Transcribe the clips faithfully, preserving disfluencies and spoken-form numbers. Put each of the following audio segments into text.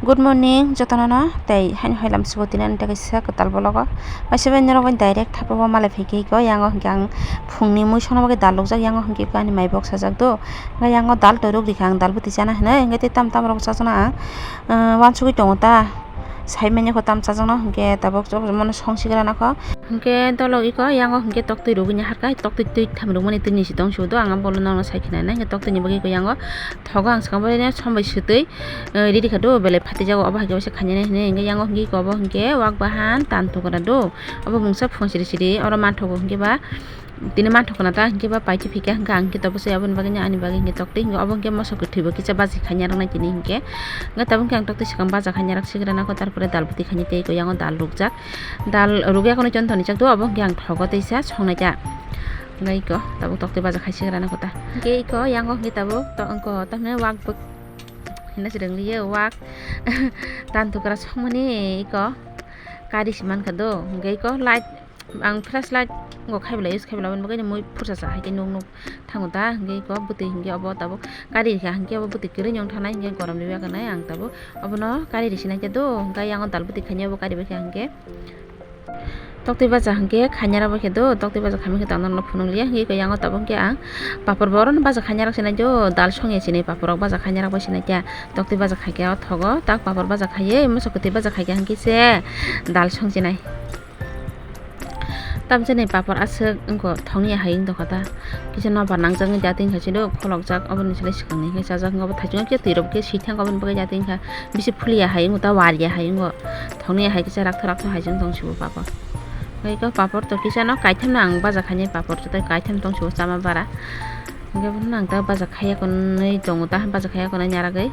Good morning jotono no, tei haino hailam subo tini ani tei kaisa kwtal vlog o. Waisa bai norok bai direct thapa o malai phaikhe iko, yango hinkhe ang phungni mui songna bagwi dal rwkjak, yango hinkhe iko ani mai bok sajak do. Hinkhe yango dal toruk rikha ang, dal bwtwi chana hinwi, hinkhe tei tam tam rok chajakna ang, ah, uansugwi tongo ta. Sai manya kho tam chajakno hinkhe tabuk choboni song sigra nakho. Hinkhe dolok iko yango hinkhe toktwi rwgwini harkha, toktwi twi tham rwmani twi nisi tong sudo, ang bolo nokno sai khinai na hinkhe toktwini bagwi iko yango thogo ang swkang bai sombai swtwi, eh, ready kha do, belai phatwi jago obo hai khe waisa khainani hinwi hinkhe yango hinkhe iko obo hinkhe wak bahan tan tukra do, obo mungsa phung siri siri oro manthogo hinkhe ba. Tini manthogo na ta hinkhe ba paitwi phikha hinkhe ang hinkhe tabuk se aboni bagwi ani bagwi hinkhe toktwi hinkhe obo hinkhe moso kwthwi bo kisa baji khaina rwknai tini hinkhe. Hinkhe tabuk hinkhe ang toktwi swkang baja khaina rwk sigra nakho, tarpore dal bwtwi khaina tei iko yango dal rwkjak. Dal rwgwi akono chondoni chak do, obo hinkhe ang thogo teisa songnai ta. Hinkhe iko tabuk toktwi baja khai sigra nakho ta. Hinkhe iko yango hinkhe tabuk to wngkho tamni wak bwk hinna se rwngliya wak tan tukra songmani iko kari se mankha do. Hinkhe iko light Ang flashlight go khai belai use khai belai, aboni bagwi mui phursa sa hai tei nuk nuk thango ta, hinkhe iko bwtwi hinkhe obo tabuk kari rikha, hinkhe obo bwtwi kwrwi wng thanai, hinkhe gorom ni bagwi nai ang tabuk obono kari risi nai khe do, hinkhe yango dal bwtwi khainai obo kari bai kha hinkhe. Toktwi baja hinkhe khaina rok bai khe do, toktwi baja khaimai khe tangna phunuk liya, hinkhe iko yango tabuk hinkhe ang papor bo orono baja khaina rok sinai do, dal songya sinai papor rok baja khaina rok bai sinai khe, toktwi baja khai khe o thogo, tak papor baja khaiwi moso kwtwi baja khai khe hinkhe se dal song sinai. Tamjani papor aswk wngkha, thongya hai wng tongkha ta. Kisa nokbar nangjak wngya tei wngkha chini kholokjak, oboni slai swkangni hwnwi chajak wngkha. Obo thaichung khe twi rok khe swi thangkha, oboni bagwi ya tei wngkha bisi phulia hai wngkha ta, warya hai wngkha. Thongya hai kisa rakthok rakthok hai se wng tong sio papor. Hwnkhe papor to kisa no kaitham no ang baja khainai, papor to tei kaitham tong sio chama bara. Hwnkhe bono ang ta baja khaiya konwi tongo ta, baja khaiya konwi naragwi.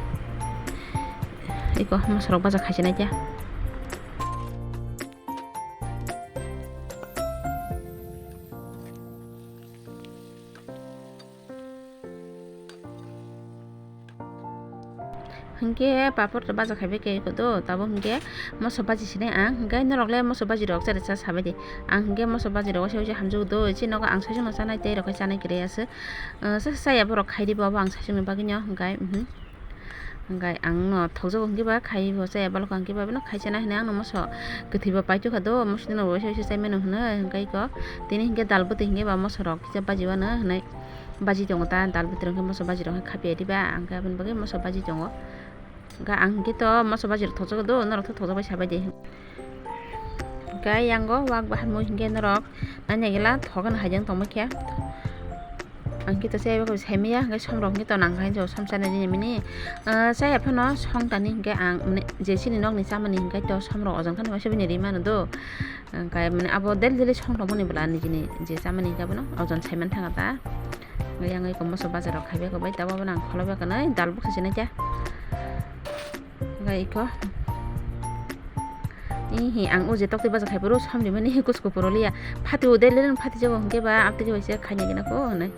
Iko mosorok baja khaichinai khe. Hinkhe papor to baja khaibai khe iko do, tabuk hinkhe moso baji sinai ang, hinkhe norok le moso baji rok chari cha sabai di. Ang hinkhe moso baji rok waisa waisa hamjak do, chini nogo ang saichung no chanai tei rok khe chanai kwrwi aswk. Sa saya borok khai di bo, abo ang saichung ni bagwi no hinkhe, mhm. Hinkhe ang no thokjago hinkhe ba khai bo chaya, balok hinkhe ba bino khai chana hinwi ang no moso kwthwi bo paithok kha do, moso no waisa waisa chai mano hinwi hinkhe iko tini hinkhe dal bwtwi hinkhe ba moso rok kisa baji wano hinwi baji tongo ta, dal bwtwi rok hinkhe moso baji rok khapiya diba, ang khe aboni bagwi moso baji tongo. Hinkhe ang hinkhe to moso baji rok thokjago do, norok to thokjak bai sabai di. Hinkhe yango wak bahan mui hinkhe norok nanya gela thogan haijak tongma khe. Ang khe to chaya bai saimaya, hinkhe som rok hinkhe to nang hai jo som chana nini mini. Ah, chaya phano song tani hinkhe ang mane je chini nokni chamani hinkhe to som rok ojang thani waisa bini ri mano do. Hinkhe mane abo daily daily song rok mani bwla nijini je chamani hinkhe abono ojon saiman thanga ta. Hinkhe yang eko moso bazar rok khaibai khe bai tabuk abono ang kholobwi khe nai dal bwkha sinai khe. Hinkhe eko. Ihi, ang o je toktwi baja khai phuru somni mani kusko puro liya. Phati o de lelen phati jago hinkhe ba amtwi khe bai se khaina gina ko hinwi.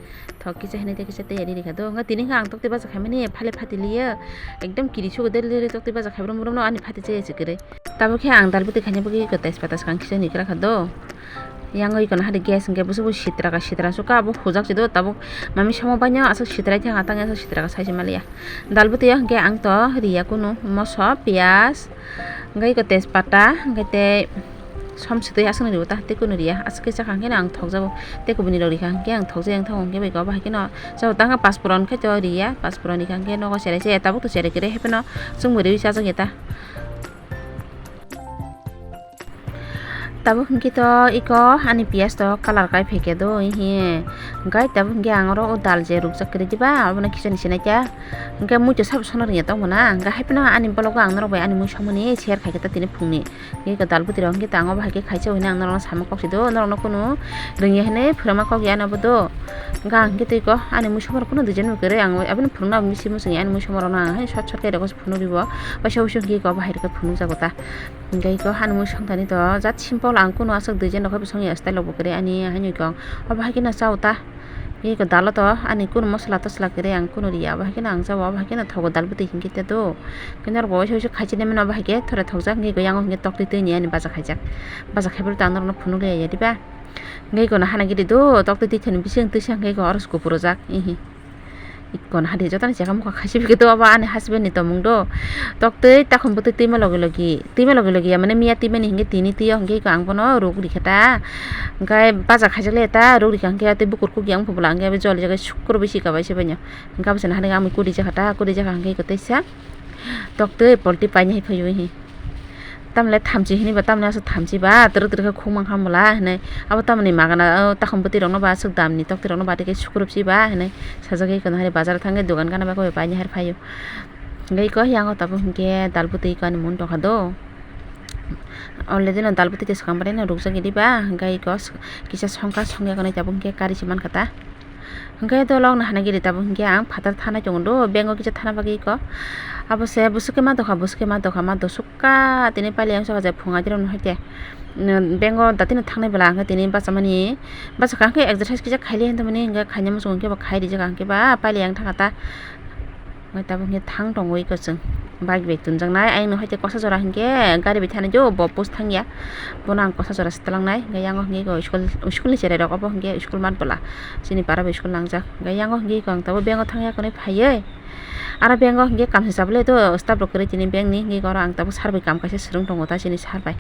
Thok kisa hinwi tei kisa tei ari rikha do. Hinkhe tini hinkhe ang toktwi baja khai mani phale phati liya. Ekdom kiri sugo de lele toktwi baja khai phuru muruno ani phati chaya se kwrwi. Tabuk khe ang dal bwtwi khaina bagwi eko tejpata swkang kisa hinwi kwra kha do. Yang oi kono hade gas hwnkhe busu busu sitra ka sitra sukha abo hujak se do tabuk mami somo baino aswk sitrai thang atang aswk sitra ka sai se maliya. Dal bwtwi o hwnkhe ang to riya kunu moso, piyaj, hwnkhe eko tejpata, hwnkhe tei som swtwi aswkno ribo ta, tei kunu riya, aswk khe chakha hwnkhe no ang thokjago, tei kubuni rok rikha hwnkhe ang thokjai ang thokgo hwnkhe bai khe obo hai kheno chao ta wngkha pasporon khe to riya, pasporon rikha hwnkhe nogo cherai chaya tabuk to cherai kwrwi hai phano chwngbo riwi chajak ya ta. Tabuk hwnkhe to eko ani piyaj to colour kai phaikhe do, hinkhe tabuk hwnkhe ang oro o dal je rukjak kwrwi diba, abono khichani sinai khe. Hwnkhe mui to sabo sono rwngya tongmana, hwnkhe hai phano ani bologo ang norok bai ani mui songmani share khaikhe ta tini phungni. Eko dal bwtwi rok hwnkhe ta ang obo hai khe khaisa hwnwi ang norokno sama kok si do, norokno kunu rwngya hwnwi phwrwngma kok ya ani obo do. Hwnkhe ang hwnkhe twi ko ani mui songmarok kunu duijon bo kwrwi, ang abono phunukna misi muchungya ani mui songmarokno ang hai short short khe rwgwi phunukgwi bo, waisa waisa hwnkhe eko obo hai rwkhe phunukjago ta. Hwnkhe eko ani mui songthani to jat simple, ang kunu aswk duijon rok khe bo songya style rok bo kwrwi ani haino eko obo hai kheno chao ta. Eko dalo to ani kunu mosola tosola kwrwi ang kunu riya, obo hai kheno ang chao, obo hai kheno thogo dal bwtwi hinkhe te do. Hwnkhe norok bo waisa waisa khaichinai mano, obo hai khe thore thokjak, hwnkhe eko yango hwnkhe toktwi twi ni ani baja khaijak, baja khaiphuru to ang norokno phunukliya ya diba? Hwnkhe eko no hana giri do, toktwi twi thani bising twisa hwnkhe eko oro se kupurujak, ihi. Ikon hadi jotoni chekam kha khaisi bikhe to abo ani husband ni tomung do. Tok twi takhum bwtwi twima logi logi, twima logi logi ya mane miya twimani hinkhe tini twi o hinkhe iko ang bono ruk rikha ta. Hinkhe baja khaijak le ta ruk rikha hinkhe tei bukur kuk yang phubula hinkhe joli jaga sukur bisi kabai se baino. Hinkhe abo se nahani ang kudi jakha ta, kudi jakha hinkhe iko teisa tok twi polti paina hai phaio hi. Tamle thamchi hini ba tamni aswk thamchi ba twrwk twrwk khe khuk mankha mola hinwi abo tamni magana o takhum bwtwi rokno ba aswk damni tok twi rokno ba tei khe sukurupsi ba hinwi sajagwi eko nahari bazar thangwi dogan gana bagwi painihar phaio. Hwnkhe eko yango tabuk hinkhe dal bwtwi eko ani mung tongkha do. Already no dal bwtwi tei swkang bwrwi no rukjagwi diba hwnkhe eko kisa songkha songya eko nai tabuk hinkhe kari se mankha ta. Hwnkhe dolok no hanagiri tabuk hinkhe ang phatar thanai tongo do, bank o kisa thana bagwi eko. Abo se bwswk khe ma dokha, bwswk khe ma dokha, ma dosuk kha tini pailai ang saka je phung adirok no haikhe. Bank o datino thangnai bwla hwnkhe tini bachamani, bachakha hwnkhe exercise kisa khaili hinwi tongmani hwnkhe khaina muchungo hwnkhe bo khai rijak hwnkhe ba pailai ang thangkha ta. Hwnkhe tabuk hwnkhe thang tongo eko chwng. Bike bai tonjaknai, ayang no hai tei kosa jora hinkhe gari bai thani do, bo post thangya. Bono ang kosa jora se twlangnai, hinkhe yango hinkhe eko school, school ni cherai rok obo hinkhe school mat bwla. Chini para bai school nangjak. Hinkhe yango hinkhe eko ang tabuk bank o thangya hwnwi phaiwi. Aro bank o hinkhe kamsa chabwlai do, staff rok kwrwi tini bank ni, hinkhe oro ang tabuk sir bai kam kaisa swrwng tongo ta chini sir bai.